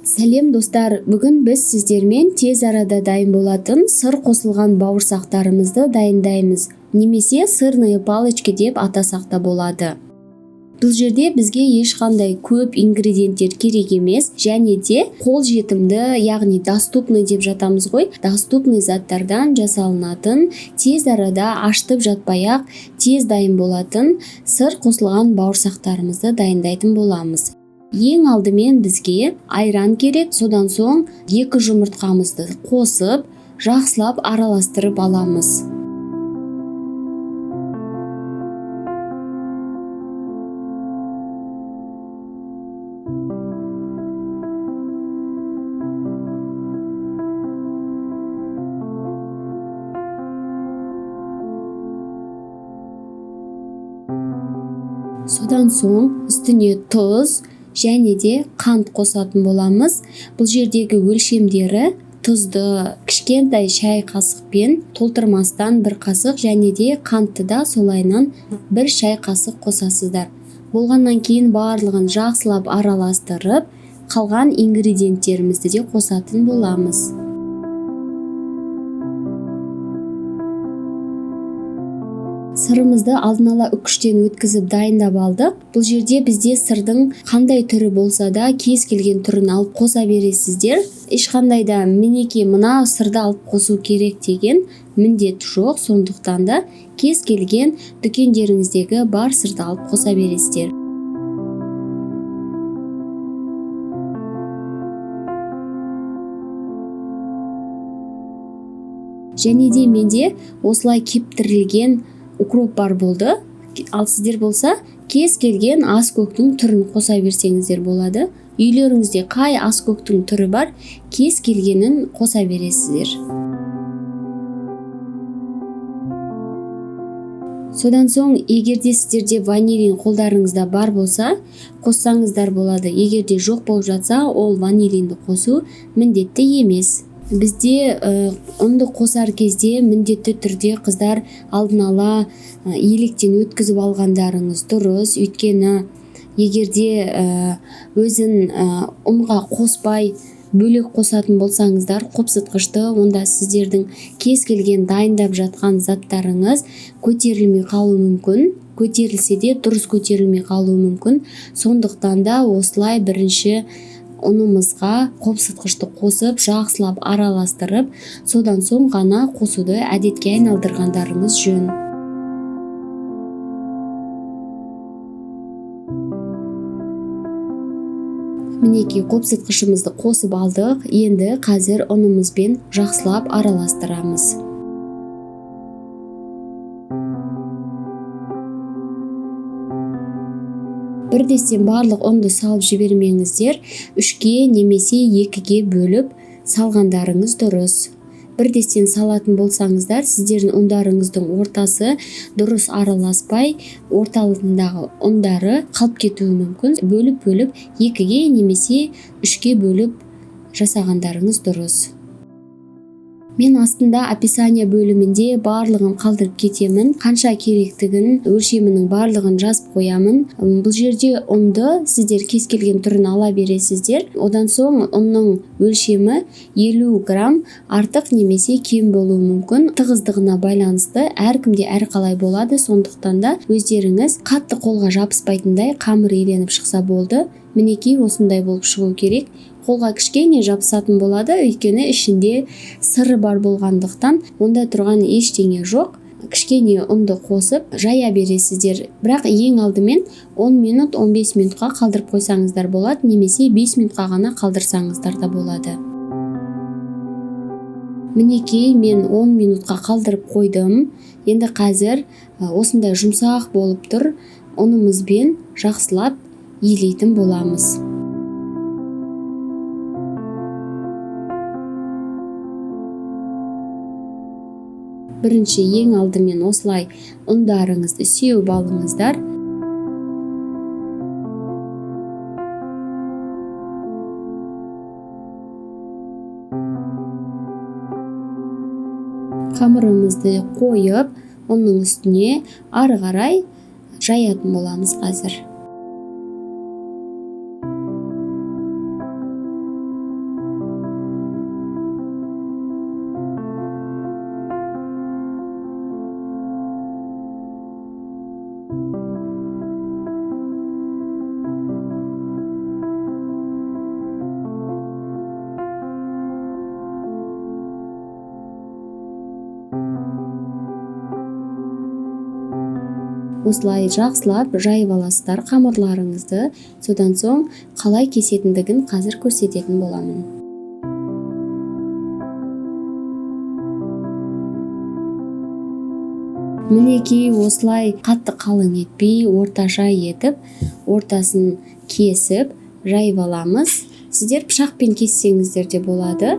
Сәлем достар, бүгін біз сіздермен тез арада дайын болатын сыр қосылған бауырсақтарымызды дайындаймыз, немесе сырные палочки деп атасақ та болады. Бұл жерде бізге ешқандай көп ингредиенттер керек емес, және де қолжетімді, яғни доступный деп жатамыз ғой, доступный заттардан жасалынатын, тез арада ашытып жатпай-ақ тез дайын болатын сыр қосылған бауырсақтарымызды дайындайтын боламыз. Ең алдымен бізге айран керек, содан соң 2 жұмыртқамызды қосып, жақсылап араластырып аламыз. Содан соң үстіне тұз және де қант қосатын боламыз. Бұл жердегі өлшемдері тұзды кішкентай шай қасықпен толтырмастан 1 қасық және де қантты да солайынан 1 шай қасық қосасыздар. Болғаннан кейін барлығын жақсылап араластырып, қалған ингредиенттерімізді де қосатын боламыз. Сырымызды алдын ала үкіштен өткізіп дайындап алдық. Бұл жерде бізде сырдың қандай түрі болса да кез келген түрін алып қоса бересіздер. Ешқандай да мінекей мына сырды алып қосу керек деген міндет жоқ, сондықтан да кез келген дүкендеріңіздегі бар сырды алып қоса бересіздер. Және де менде осылай кептірілген укроп бар болды. Ал сіздер болса кез келген ас көктің түрін қоса берсеңіздер болады. Үйлеріңізде қай ас көктің түрі бар, кез келгенін қоса бересіздер. Содан соң егер де сіздерде ванилин қолдарыңызда бар болса, қоссаңыздар болады. Егер де жоқ болып жатса, ол ванилинді қосу міндетті емес. Бізде ұнды қосар кезде міндетті түрде қыздар алдын ала електен өткізіп алғандарыңыз дұрыс. Өйткені егер де өзін ұнға қоспай бөлек қосатын болсаңыздар, қопсытқышты, онда сіздердің кез келген дайындап жатқан заттарыңыз көтерілмей қалуы мүмкін. Көтерілсе де дұрыс көтерілмей қалуы мүмкін. Сондықтан да осылай бірінші ұнымызға қопсытқышты қосып, жақсылап араластырып, содан соң ғана қосуды әдетке айналдырғандарыңыз жөн. Мінекей қопсытқышымызды қосып алдық. Енді қазір ұнымызбен жақсылап араластырамыз. Бірдестен барлық ұнды салып жібермеңіздер, 3-ке немесе 2-ге бөліп салғандарыңыз дұрыс. Бірдестен салатын болсаңыздар, сіздердің ұндарыңыздың ортасы дұрыс араласпай, орталығындағы ұндары қалып кетуі мүмкін. Бөліп-бөліп 2-ге немесе 3-ке бөліп жасағандарыңыз дұрыс. Мен астында описание бөлімінде барлығын қалдырып кетемін. Қанша керектігін, өлшемінің барлығын жазып қоямын. Бұл жерде ұнды сіздер кез келген түрін ала бересіздер. Одан соң ұнның өлшемі 50 грамм артық немесе кем болуы мүмкін. Тығыздығына байланысты әркімде әрқалай болады. Сондықтан да өздеріңіз қатты қолға жабыспайтындай қамыр иленіп шықса болды. Мінекей осындай болып шығу керек. Қолға кішкене жабысатын болады, өйткені ішінде сыры бар болғандықтан онда тұрған ештеңе жоқ. Кішкене ұнды қосып жая бересіздер. Бірақ ең алдымен 10 минут, 15 минутқа қалдырып қойсаңыздар болады, немесе 5 минутқа ғана қалдырсаңыздар да болады. Мінекей мен 10 минутқа қалдырып қойдым. Енді қазір осындай жұмсақ болып тұр. Ұнымызбен жақсылап илейтін боламыз. Бірінші ең алдымен осылай ұндарыңызды сеуіп алыңыздар. Қамырымызды қойып, ұнның үстіне ары қарай жаятын боламыз қазір. Осылай жақсылап жайып аласыздар қамырларыңызды. Содан соң қалай кесетіндігін қазір көрсететін боламын. Мінекей осылай қатты қалың етпей, орташа етіп, ортасын кесіп жайып аламыз. Сіздер пышақпен кессеңіздер де болады.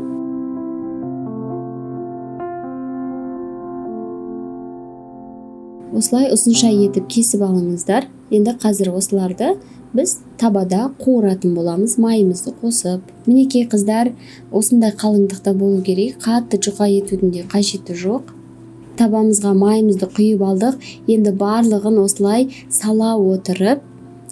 Осылай ұзынша етіп кесіп алыңыздар. Енді қазір осыларды біз табада қуыратын боламыз, майымызды қосып. Мінекей қыздар, осындай қалыңдықта болу керек, қатты жұқа етудің де қажеті жоқ. Табамызға майымызды құйып алдық. Енді барлығын осылай сала отырып,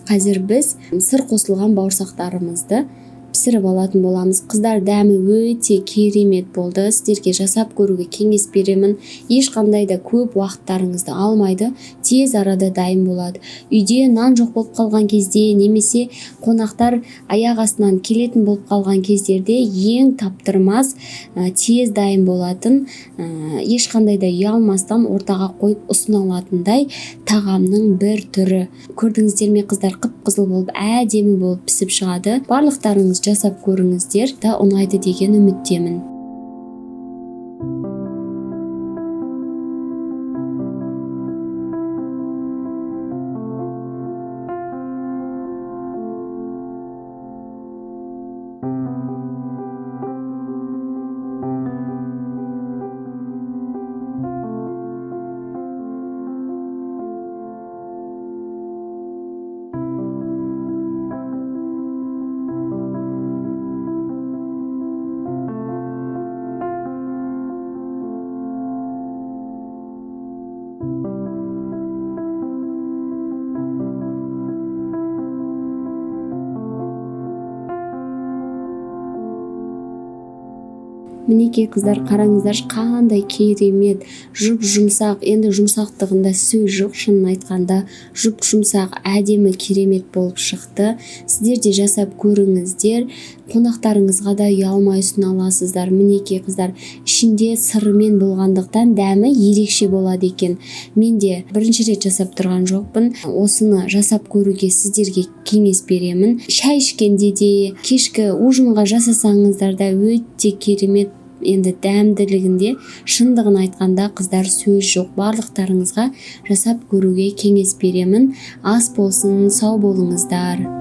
қазір біз сыр қосылған бауырсақтарымызды пісіріп алатын боламыз. Қыздар, дәмі өте керемет болды. Сіздерге жасап көруге кеңес беремін. Ешқандай да көп уақыттарыңызды алмайды, тез арада дайын болады. Үйде нан жоқ болып қалған кезде немесе қонақтар аяқ астынан келетін болып қалған кездерде ең таптырмас, тез дайын болатын, ешқандай да ұялмастан ортаға қойып ұсына алатындай тағамның бір түрі. Көрдіңіздер ме қыздар, қып-қызыл болып, әдемі болып пісіп шығады. Барлықтарыңыз жасап көріңіздер, да ұнайды деген үміттемін. Мінекей қыздар, қараңыздаршы, қандай керемет, жұп-жұмсақ. Енді жұмсақтығында сөз жоқ, шынын айтқанда жұп-жұмсақ, әдемі, керемет болып шықты. Сіздер де жасап көріңіздер, қонақтарыңызға да ұялмай ұсына аласыздар. Мінекей қыздар, ішінде сырымен болғандықтан дәмі ерекше болады екен. Мен де бірінші рет жасап тұрған жоқпын. Осыны жасап көруге сіздерге кеңес беремін. Шай ішкенде де, кешкі ужинға жасасаңыздар да өте керемет. Енді дәмділігінде шындығын айтқанда қыздар сөз жоқ. Барлықтарыңызға жасап көруге кеңес беремін. Ас болсын, сау болыңыздар.